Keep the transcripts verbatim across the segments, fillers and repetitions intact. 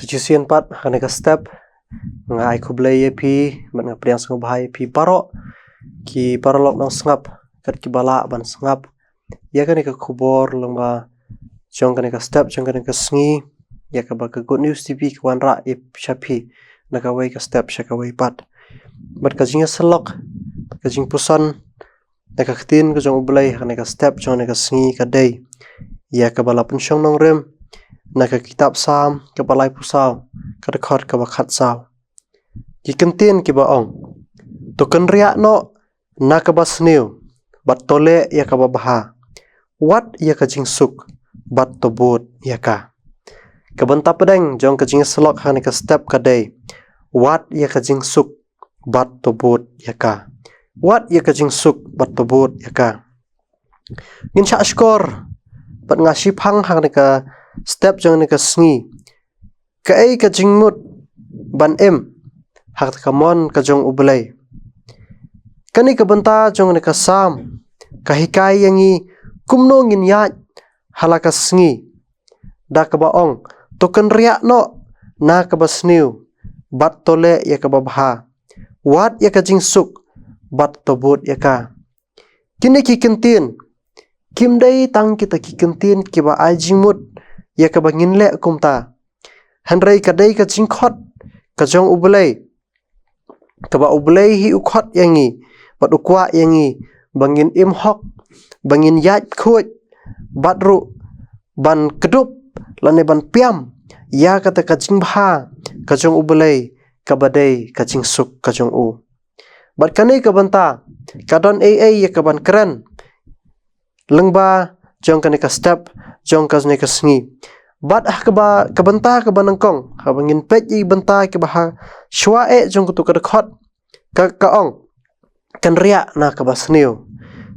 Shisien pat ha kane ka step nga ai khublei ïa phi, bad nga pdiang sngewbha ïa phi baroh ki paralok nongsngap, kat kiba lah ban sngap ïa kane ka khubor lyngba jong kane ka step jong kane ka sngi, ïa kaba ka Good News T V ka wanrah ïa sha phi na kawei ka step sha kawei pat. Bad ka jingïasyllok, ka jingpuson na ka ktien ka jong U Blei ha kane ka step jong kane ka sngi ka dei ïa kaba la pynshong nongrim na ka kitab Salm kaba laiphew saw, ka dkhot kaba khatsaw. Ki kyntien kiba ong: To kynriah noh na kaba sniew, bad to leh ïa kaba bha. Wad ïa ka jingsuk, bad to bud ïa ka. Ka bynta pdeng jong ka jingïasyllok ha kane ka step ka dei: Wad ïa ka jingsuk, bad to bud ïa ka. Wad ïa ka jingsuk, bad to bud ïa ka. Ngin shah shkor, bad nga shiphang ha kane ka step jong kane ka sngi, kaei ka jingmut ban im ha kata ka mon ka jong U Blei. Kane ka bynta jong kane ka Salm ka hikai ïa ngi kumno ngin ïaid ha la ka sngi, da kaba ong: To kynriah noh na kaba sniew, bad to leh ïa kaba bha. Wad ïa ka jingsuk, bad to bud ïa ka. Kine ki kyntien kim dei tang kita ki kyntien kiba ai jingmut ïa kaba ngin leh kumta, hynrei ka dei ka jingkhot ka jong U Blei, kaba U Blei hi u khot ïa ngi, bad u kwah ïa ngi ba ngin im hok, ba ngin ïaid khuid, bad ruh ban kdup lane ban piam ïa kata ka jingbha ka jong U Blei, kaba dei ka jingsuk ka jong u. Bad kane ka bynta ka don ei ei ïa kaban kren lyngba jong kane ka step jong kane ka sngi. Bad ha kaba, ka bynta kaba nyngkong, haba ngin peit ïa bynta kaba ha shwa eh jong kato ka dkhot, ka, ka ong: Kynriah na kaba sniew.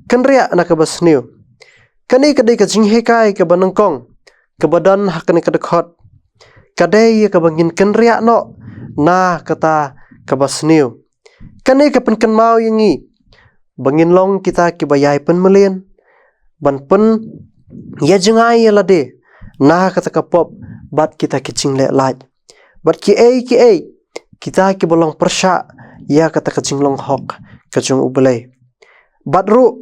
Kynriah na kaba sniew. Kane ka dei ka jinghikai kaba nyngkong kaba don ha kane ka dkhot, ka dei ïa kaba ngin kynriah noh na kata kaba sniew. Kane ka pynkynmaw ïa ngi ba ngin long kita kiba ïai pynmlien, ban pynïajngai ïa lade na kata ka pop bad kita ki jingleh lait, bad kiei kiei kita kiba long pyrshah ïa kata ka jinglong hok ka jong U Blei. Bad ruh,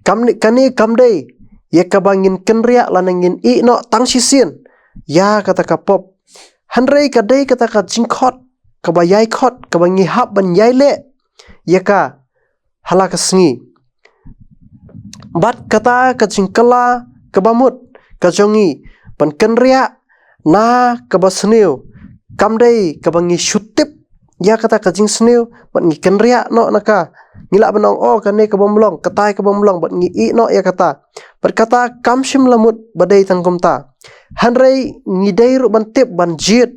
kam ne, kane kam dei ïa kaba ngin kynriah lane ngin ïeh noh tang shisien ïa kata ka pop, hynrei ka dei kata ka jingkhot kaba ïai khot, kaba ngi hap ban ïai leh ïa ka ha la ka sngi. Bad kata ka jingkylla kaba mut ka jong ngi ban kynriah na kaba sniew, kam dei kaba ngi shu tip ïa kata ka jingsniew bad ngi kynriah noh na ka. Ngi lah ban ong, oh, kane ka bym long, katai ka bym long, bad ngi ïeh noh ïa kata. Bad kata kam shym la mut ba dei tang kumta, hynrei ngi dei ruh ban tip ban jied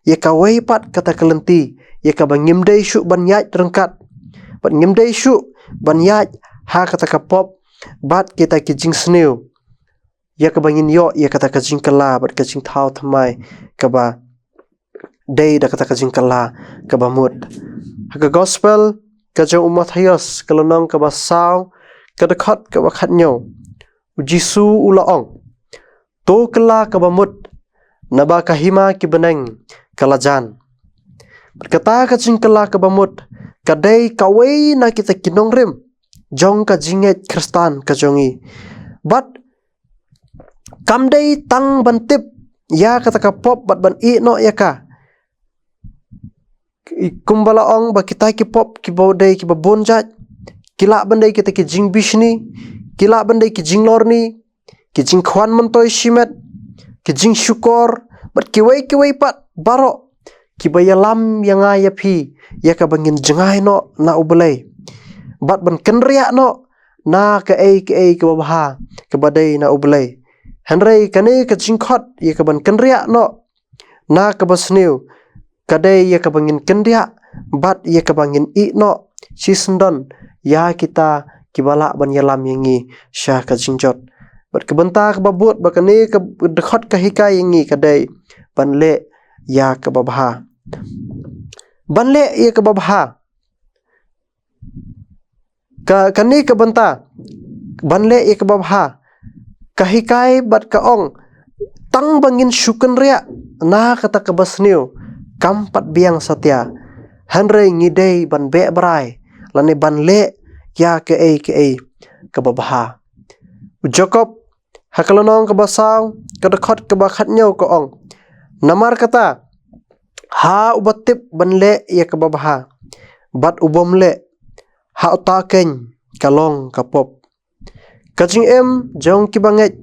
ïa kawei pat kata ka lynti ïa kaba ngim dei shuh ban ïaid ryngkat, bad ngim dei shuh ban ïaid ha kata ka pop bad kita ki jingsniew, ïa kaba ngin ïoh ïa kata ka jingkylla bad ka jingthaw thymmai kaba dei da kata ka jingkylla kaba mut. Ha ka Gospel ka jong u Mathaios, ka lynnong kaba saw, ka dkhot kaba khathynñiew, u Jisu u la ong: To kylla kaba mut, naba ka hima ki bneng ka la jan. Bad kata ka jingkylla kaba mut ka dei kawei na kita ki nongrim jong ka jingngeit Khristan ka jong ngi. Bad kam dei tang ban tip ïa kata ka pop bad ban ïeh noh ïa ka. Kumba la ong ba kita ki pop kiba dei kiba bun jait, ki lah ban dei kita ki jingbishni, ki lah ban dei ki jinglorni, ki jingkhwan myntoi shimet, ki jingshukor, bad kiwei kiwei pat baroh kiba ïalam ïa nga ïa phi ïa kaba ngin jngai noh na U Blei, bad ban kynriah noh na kaei kaei kaba bha kaba dei na U Blei. Hynrei kane ka jingkhot ïa kaban kynriah noh na kaba sniew ka dei ïa kaba ngin kynriah bad ïa kaba ngin ïeh noh shisyndon ïa kita kiba lah ban ïalam ïa ngi sha ka jingjot. Bad ka bynta kaba bud ba kane ka dkhot ka hikai ïa ngi ka dei ban leh ïa kaba bha. Ban leh ïa kaba bha. Ka, kane ka bynta ban leh ïa kaba bha ka hikai bad ka ong tang ba ngin shu kynriah na kata kaba sniew kam pat biang satia. Hynrei ngi dei ban beh brai lane ban leh ïa kaei kaei kaba bha. U Jakob ha ka lynnong kaba saw, ka dkhot kaba khathynñiew ka ong: Namar kata, ha uba tip ban leh ïa kaba bha bad u bym leh, ha uta keiñ ka long ka pop. Ka jingim jong kiba ngeit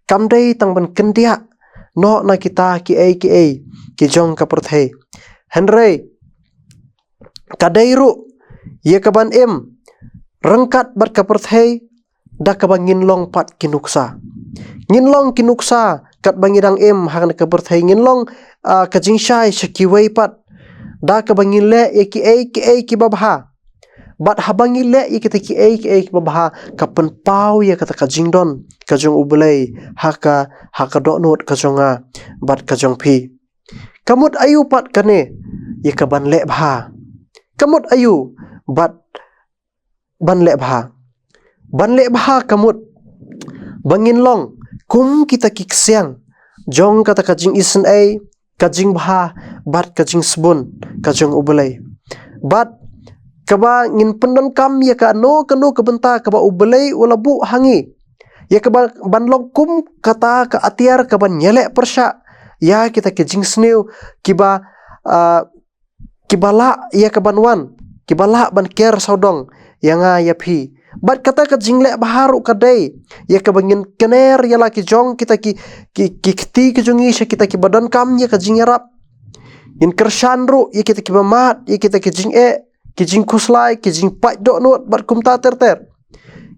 kam dei tang ban kyndiah noh na kita kiei kiei ki jong ka pyrthei, hynrei ka dei ruh ïa kaban im ryngkat bad ka pyrthei, da kaba ngin long pat ki nuksa. Ngin long ki nuksa katba ngi dang im ha kane ka pyrthei, ngin long, ah, ka jingshai sha kiwei pat, da kaba ngin leh ïa kiei kiei kiba bha. Bad haba ngi leh ïa kita kiei kiei kiba bha, ka pynpaw ïa kata ka jingdon ka jong U Blei ha ka, ha ka dohnud ka jong nga bad ka jong phi. Ka mut aïu pat kane ïa kaban leh bha? Ka mut aïu bad ban leh bha? Ban leh bha ka mut ba ngin long kum kita ki ksiang jong kata ka jingisynei, ka jingbha bad ka jingsbun ka jong U Blei. Bad kaba ngin pyndonkam ïa kano kano ka bynta kaba U Blei u la buh ha ngi, ïa kaba ban long kum kata ka atiar kaban ïaleh pyrshah ïa kita ki jingsniew kiba, ah, kiba lah ïa kaban wan, kiba lah ban ker sawdong ïa nga ïa phi. Bad kata ka jingleh bha ruh ka dei ïa kaba ngin kner ïa la ki jong kita ki, ki, ki kti ki jong ngi sha kita kiba donkam ïa ka jingïarap. Ngin kyrshan ruh ïa kita kiba mad ïa kita ki jingeh, ki jingkhuslai, ki jingpait dohnud bad kumta ter ter.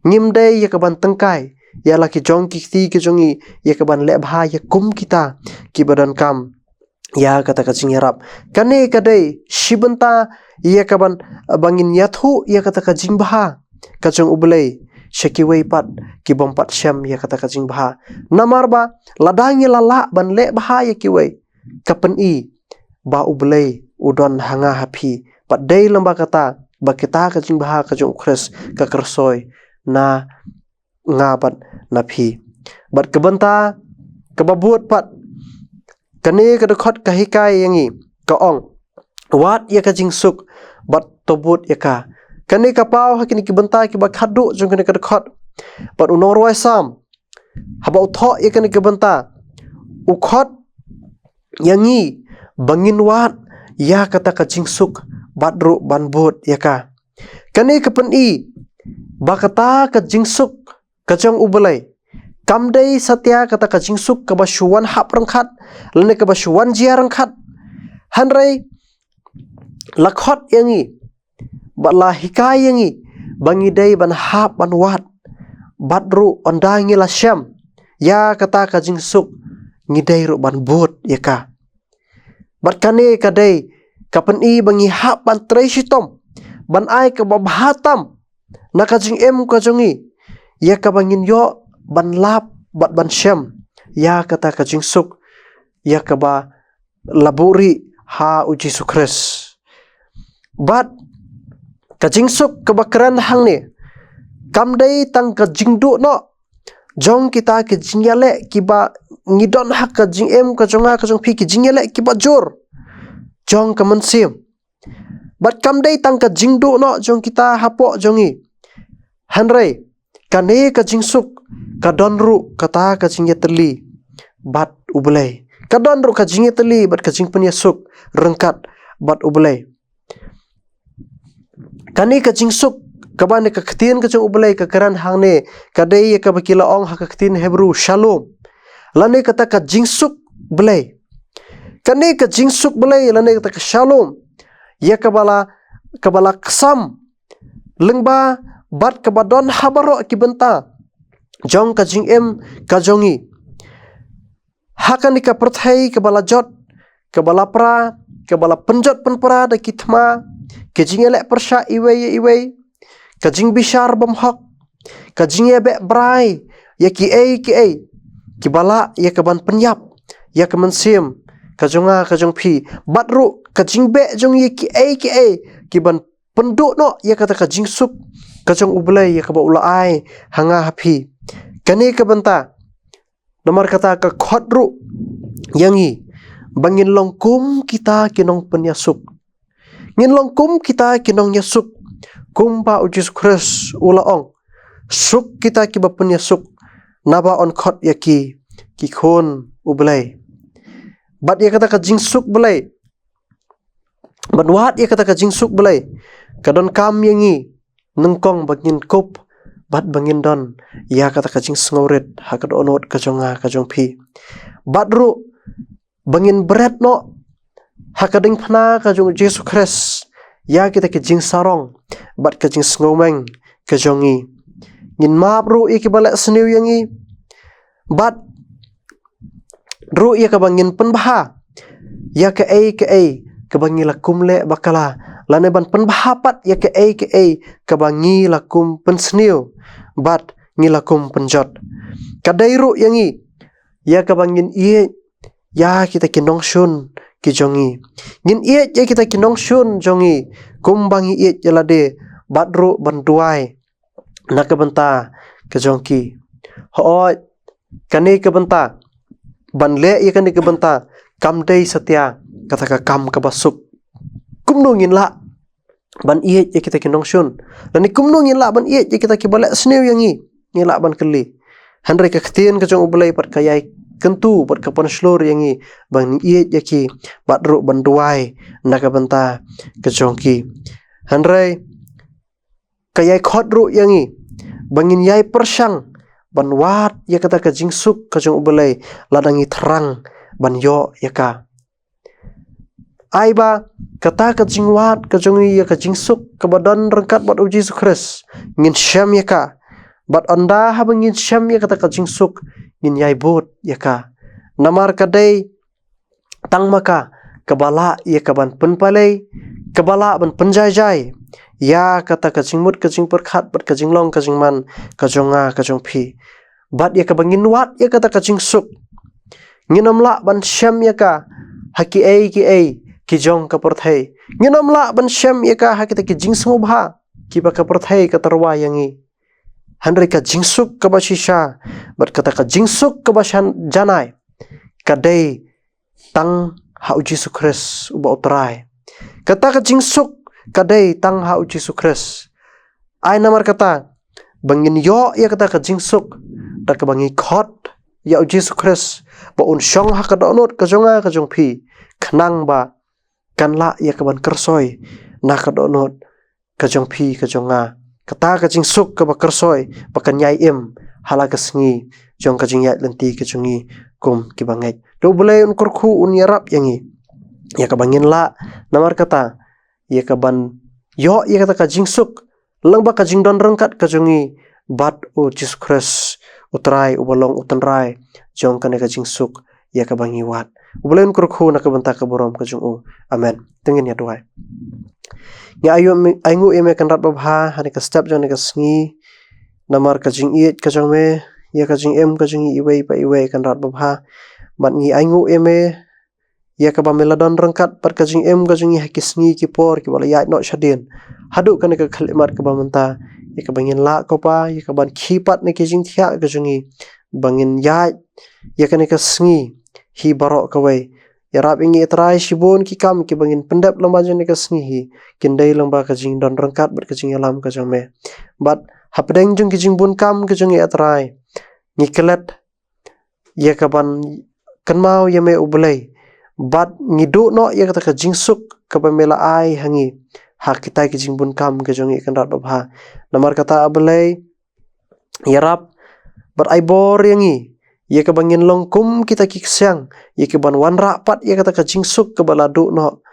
Ngim dei ïa kaban tyngkai ïa la ki jong ki kti ki jong ngi ïa kaban leh bha ïa kum kita kiba donkam ïa kata ka jingïarap. Kane ka dei shi bynta ïa kaban, ba ngin ïathuh ïa kata ka jingbha ka jong U Blei sha kiwei pat ki bym pat shem ïa kata ka jingbha. Namar ba lada ngi la lah ban leh bha ïa kiwei, ka pyni ba U Blei u don ha nga ha phi. Bad dei lyngba kata ba kita ka jingbha ka jong U Khrist ka kyrsoi na nga bad na phi. Bad ka bynta kaba bud pat, kane ka dkhot ka hikai ïa ngi, ka ong: Wad ïa ka jingsuk bad to bud ïa ka. Kane ka paw ha kine ki bynta kiba khadduh jong kane ka dkhot. Bad u nongrwai Salm, haba u thoh ïa kane ka bynta, u khot ïa ngi ba ngin wad ïa kata ka jingsuk bad ruh ban bud ïa ka. Kane ka pyni ba kata ka jingsuk ka jong U Blei kam dei satia kata ka jingsuk kaba shu wan hap ryngkat lane kaba shu wan jia ryngkat. Hynrei la khot ïa ngi bad la hikai ïa ngi ba ngi dei ban hap ban wad, bad ruh ynda ngi la shem ïa kata ka jingsuk, ngi dei ruh ban bud ïa ka. Bad kane ka dei ka pyni ba ngi hap ban trei shitom ban ai kaba bha tam na ka jingim ka jong ngi, ïa kaba ngin ïoh ban lap bad ban shem ïa kata ka jingsuk, ïa kaba la buhrieh ha U Jisu Khrist. Bad ka jingsuk kaba kren hangne kam dei tang ka jingduh noh jong kita ki jingïaleh kiba ngi don ha ka jingim ka jong nga ka jong phi, ki jingïaleh kiba jur jong ka mynsiem. Bad kam dei tang ka jingduh noh jong kita hapoh jong ngi, hynrei kane ka jingsuk ka don ruh kata ka jingïatylli bad U Blei. Ka don ruh ka jingïatylli bad ka jingpynïasuk ryngkat bad U Blei. Kane ka jingsuk kaba ne ka ktien ka jong U Blei ka kren hangne, ka dei ïa kaba ki la ong ha ka ktien Hebru shalom, lane kata ka jingsuk Blei. Kane ka jingsuk Blei lane kata ka shalom, ïa kaba la, kaba la ksam lyngba bad kaba don ha baroh ki bynta jong ka jingim ka jong ngi. Ha kane ka pyrthei kaba la jot, kaba la pra, kaba la pynjot pynpra da ki thma, ka jingïaleh pyrshah iwei ïa iwei, ka jingbishar bymhok, ka jingïabeh brai ïa kiei kiei kiba lah ïa kaban pynïap ïa ka mynsiem ka jong nga ka jong phi, bad ruh ka jingbeh jong ïa kiei kiei kiban pynduh noh ïa kata ka jingsuk ka jong U Blei ïa kaba u la ai ha nga ha phi. Kane ka bynta, namar kata ka khot ruh ïa ngi ba ngin long kum kita ki nongpynïasuk. Ngin long kum kita ki nongïasuk, kumba u Jisu Khrist u la ong, suk kita kiba pynïasuk, naba yn khot ïa ki ki khun U Blei. Bad ïa kata ka jingsuk Blei, ban wad ïa kata ka jingsuk Blei, ka donkam ïa ngi nyngkong ba ngin kup bad ba ngin don ïa kata ka jingsngewrit ha ka dohnud ka jong nga ka jong phi. Bad ruh ba ngin bret noh ha ka diengphna ka jong u Jisu Khrist ïa kita ki jingsarong bad ka jingsngewmeng ka jong ngi. Ngin map ruh ïa kiba leh sniew ïa ngi, bad ruh ïa kaba ngin pynbha ïa kaei kaei kaba ngi la kum leh bakla, lane ban pynbha pat ïa kaei kaei kaba ngi la kum pynsniew bad ngi la kum pynjot. Ka dei ruh ïa ngi ïa kaba ngin ïeit ïa kita ki nongshun ki jong ngi. Ngin ïeit ïa kita ki nongshun jong ngi kumba ngi ïeit ïa lade, bad ruh ban duwai na ka bynta ka jong ki. Hooid, kane ka bynta, ban leh ïa kane ka bynta, kam dei satia kata ka kam kaba suk. Kumno ngin lah ban ïeit ïa kita ki nongshun, lane kumno ngin lah ban ïeit ïa kita kiba leh sniew ïa ngi? Ngi lah ban kylli. Hynrei ka ktien ka jong U Blei pat ka ïai kyntu bad ka pynshlur ïa ngi ban ïeit ïa ki bad ruh ban duwai na ka bynta ka jong ki. Hynrei ka ïai khot ruh ïa ngi ba ngin ïai pyrshang ban wad ïa kata ka jingsuk ka jong U Blei lada ngi thrang ban ïoh ïa ka. Ai ba kata ka jingwad ka jong ngi ïa ka jingsuk kaba don ryngkat bad u Jisu Khrist, ngin shem ïa ka. Bad ynda haba ngin shem ïa kata ka jingsuk, ngin ïai bud ïa ka. Namar ka dei tang ma ka kaba lah ïa ka ban pynpalei, kaba lah ban pynjaijai ïa kata ka jingmut ka jingpyrkhat bad ka jinglong ka jingman ka jong nga ka jong phi. Bad ïa kaba ngin wad ïa kata ka jingsuk, ngin ym lah ban shem ïa ka ha kiei kiei ki jong ka pyrthei. Ngin ym lah ban shem ïa ka ha kita ki jingsngewbha kiba ka pyrthei ka tyrwa ïa ngi. Hynrei ka jingsuk kaba shisha bad kata ka jingsuk kaba shan janai, ka dei tang ha u Jisu Khrist uba u Trai. Kata ka jingsuk ka dei tang ha u Jisu Khrist. Ai namar kata ba ngin ïoh ïa kata ka jingsuk da kaba ngi khot ïa u Jisu Khrist ba un shong ha ka dohnud ka jong nga ka jong phi, khnang ba kan lah ïa ka ban kyrsoi na ka dohnud ka jong phi ka jong nga. Kata ka jingsuk kaba kyrsoi ba kan ïai im ha la ka sngi jong ka jingïaid lynti ka jong ngi kum kiba ngeit. To U Blei un kyrkhu, un ïarap ïa ngi ïa kaba ngin lah namar kata ïa ka ban ïoh ïa kata ka jingsuk lyngba ka jingdon ryngkat ka jong ngi bad u Jisu Khrist u Trai uba long u Tynrai jong kane ka jingsuk ïa kaba ngi wad. U Blei un kyrkhu na ka bynta ka burom ka jong u. Amen. To ngin ïa duwai. Ngi ainguh me, ainguh ïa me Kynrad babha ha kane ka step jong kane ka sngi namar ka jingïeit ka jong me ïa ka jingim ka jong ngi iwei pa iwei Kynrad babha. Bad ngi ainguh ïa me ïa kaba me la don ryngkat bad ka jingim ka jong ngi ha ki sngi ki por kiba la ïaid noh shadien haduh kane ka khyllipmat kaba mynta, ïa kaba ngin lah ko Pa ïa ka ban khie pat na ki jingthiah ka jong ngi ba ngin ïaid ïa kane ka sngi hi baroh kawei. Ïarap ïa ngi A Trai, shibun ki kam kiba ngin pyndep lyngba jong kane ka sngi hi kin dei lyngba ka jingdon ryngkat bad ka jingïalam ka jong me. Bad hapdeng jong ki jingbun kam ka jong ngi A Trai, ngi klet ïa ka ban kynmaw ïa me U Blei bad ngi duh noh ïa kata ka jingsuk kaba me la ai ha ngi ha kita ki jingbun kam ka jong ngi Kynrad babha. Namar kata A Blei, ïarap bad ai bor ïa ngi ïa kaba ngin long kum kita ki ksiang ïa ka ban wanrah pat ïa kata ka jingsuk kaba la duh noh,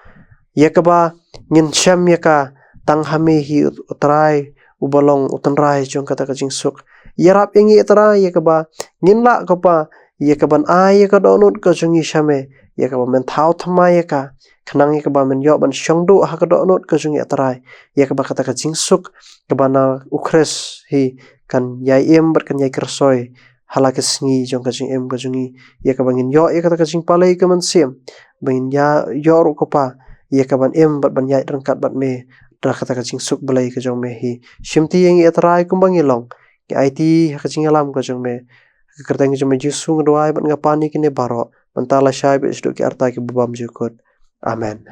ïa kaba ngin shem ïa ka tang ha me hi U Trai uba long u Tynrai jong kata ka jingsuk. Ïarap ïa ngi A Trai ïa kaba ngin lah ko Pa ïa ka ban ai ïa ka dohnud ka jong ngi sha me, ïa kaba men thaw thymmai ïa ka khnang ïa kaba men ïoh ban shong duh ha ka dohnud ka jong ngi A Trai, ïa kaba kata ka jingsuk kaba na U Khrist hi kan ïai im bad kan ïai kyrsoi ha la ka sngi jong ka jingim ka jong ngi, ïa kaba ngin ïoh ïa kata ka jingpalei ka mynsiem, ba ngin ïa ïoh ruh ko Pa ïa ka ban im bad ban ïaid ryngkat bad me da kata ka jingsuk Blei ka jong me hi. Shimti ïa ngi A Trai kumba ngi long, ngi aiti ha ka jingïalam ka jong me. Ha ka kyrteng ka jong me Jisu nga duwai bad nga pan ïa kine baroh. mynta, lashai bad shaduh ki arta kiba bymjukut. Amen.